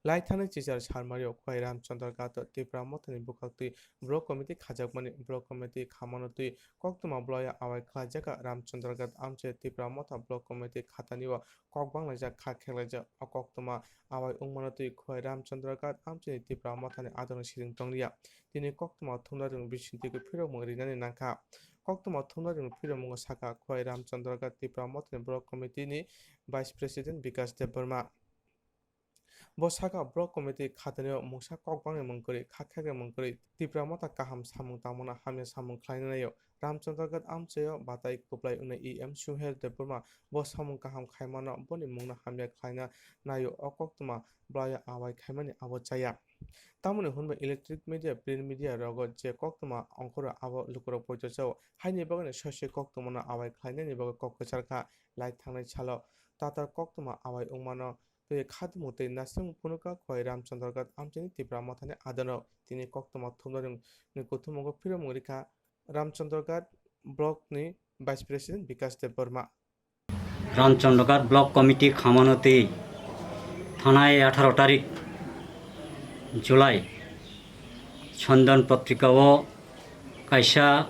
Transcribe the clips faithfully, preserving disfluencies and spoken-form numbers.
Lai thani chichar sarmario Khwai Ramchandra Ghat Tipra Mothani bwkhaktwi Block Committee khajakmani, Block Committee khamano twi koktwma bwlaiya awai khlaijak kha Ramchandra Ghat amchai Tipra Motha Block Committee khatani o kok banglaijak kha kheklaijak. O koktwma awai wngmano twi Khwai Ramchandra Ghat amchaini Tipra Mothani adorno siring tongriya. Tini koktwma thumnairokni bisingtwi phirokmung rinani nangkha. Koktwma thumnairokni phirokmungo sakha Khwai Ramchandra Ghat Tipra Mothani Block Committee ni Vice President Bikash Debbarma. Bo sakha, Block Committee khatani o mungsa kok bangni mung kwrwi, kha khekre mung kwrwi, Tipra Motha kaham samung tangmano hamya samung khlaina naio. Ramchandra Ghat amchaio batai kwplai wngnai E M Suhel Debbarma bo samung kaham khaimano boni mungno hamya khlaina naio. O koktwma bwlaiya awai khaimani abo chaya. Tamoni hwnba electronic media, print media rogo je koktwma ongkhoro abo lukurok poito chao. Haini bagwino soise koktwmano awai khlainani bagwi kok kwchar kha. Lai thangnai salo tatal koktwma awai wngmano tei khatungmung tei naisingmung phunukha Khwai Ramchandra Ghat amchaini Tipra Mothani adorno. Tini koktwma thumnairokni kuthummungo phirokmung rikha Ramchandra Ghat Block ni Vice President Bikash Debbarma. Ramchandra Ghat Block Committee khamano twi thanai atharo tarik July Chandan Patrika o kaisa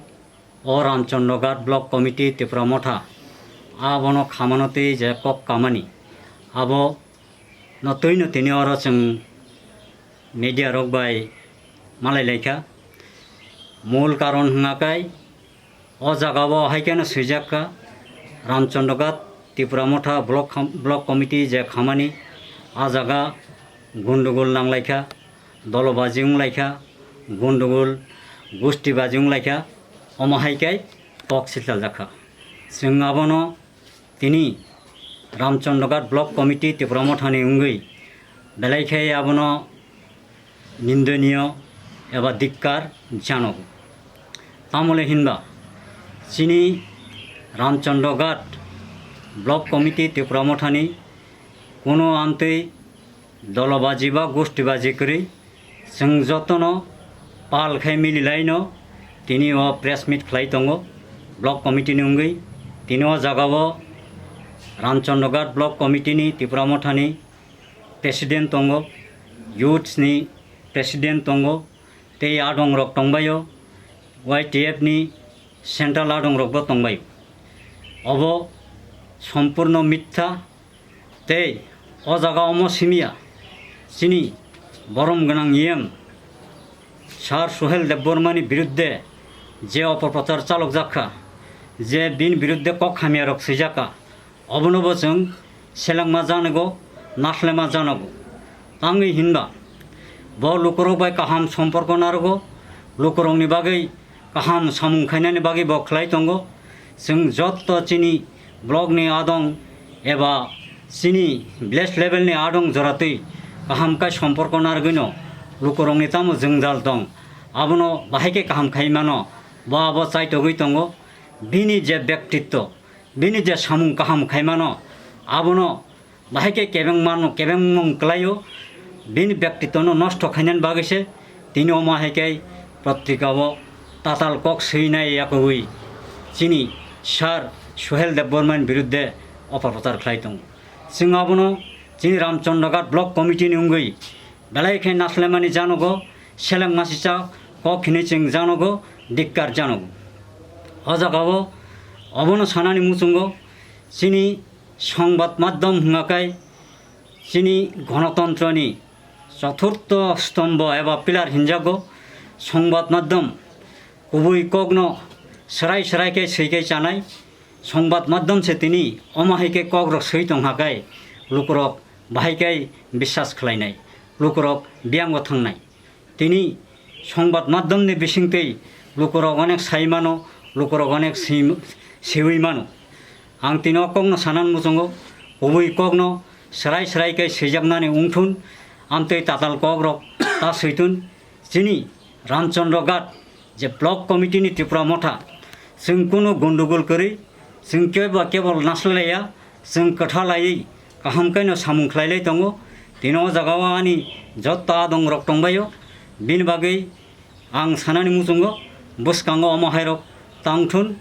o Ramchandra Ghat Block Committee Tipra Motha abono khamano twi je kok kamani abo no twino tini oro chwng media rok bai malai laikha. Mul karon hwnga kai o jaga o hai kheno swijak kha Ramchandra Ghat Tipra Motha Block kham-, Block Committee je khamani a jaga gundugul nang laikha, dolobaji wng laikha, gundugul gustibaji wng laikha, omo hai kai kok silchal jakha. Chwng abono tini Ramchandra Ghat Block Committee Tipra Mothani wngwi belai khe abono nindoniyo eba dikkar janogo. Tamole hinba chini Ramchandra Ghat Block Committee Tipra Mothani kuno amtwi dolobaji ba gustibaji kwrwi chwng jotono pal khai mililaino tini o press meet khlai tongo block committee ni wngwi. Tini o jaga o Ramchandra Ghat Block Committee ni Tipra Mothani president tongo, youths ni president tongo, tei adong rok tongbaio, Y T F ni central adong rok bo tongbaio. Obo sompurno mitha. Tei o jaga omo simiya chini borom gwnang E M Sir Suhel Debbarmani birudde je opoprochar chalokjak kha, je bini birudde kok hamya rok swijak kha, obono bo chwng selengma janogo, naslema janogo. Tangwi hinba bo lukurok bai kaham somporko narwgo, lukurokni bagwi kaham samung khainani bagwi bo khlai tongo. Chwng jotto chini block ni adong eba chini village level ni adong joratwi kaham khe somporko narwgwino lukurokni tamo jwngjal tong, abono bahai khe kaham khai mano, bo abo chaitogwi tongo. Bini je bektitto, bini je samung kaham khai mano, abono bahai khe kebengmano, kebengmung kwlaio, bini bektitwno nosto khainani bagwi se tini omo hai khe patrika o tatal kok swinai yakugwi chini Sir Suhel Debbarmani birudde opoprochar khlai tongo. Chwng abono chini Ramchandra Ghat Block Committee ni wngwi belai khe naslemani janogo, seleng masicha kok hinwi chwng janogo, dikkar janogo. O jaga o obono sanani muchungo chini Songbat maddhom hwnga khe chini gonotontroni chothurtho stombho eba pillar hinjago. Songbat maddhom kubui kokno swrai swrai khe swi khe chanai. Songbat maddhom se tini omo hai khe kokrok swi tong ha khe lukurok bahai khe biswas khlainai, lukurok biyango thangnai. Tini songbat maddhomni bisingtwi lukurok onek sai mano, lukurok onek si-, siwi mano. Ang tini o kokno sanan muchungo, kubui kokno swrai swrai khe swijaknani wngthun, amtwi tatal kokrok ta swithun. Chini Ramchandra Ghat je block committee ni Tipra Motha, chwng kunu gundugul kwrwi, chwng kebo kebol naslaiya, chwng kwtha laiwi kaham khe no samung khlai lai tongo. Tini o jaga o ani jotto adong rok tongbaio, bini bagwi ang sanani muchungo bwskango omo hai rok tangthun,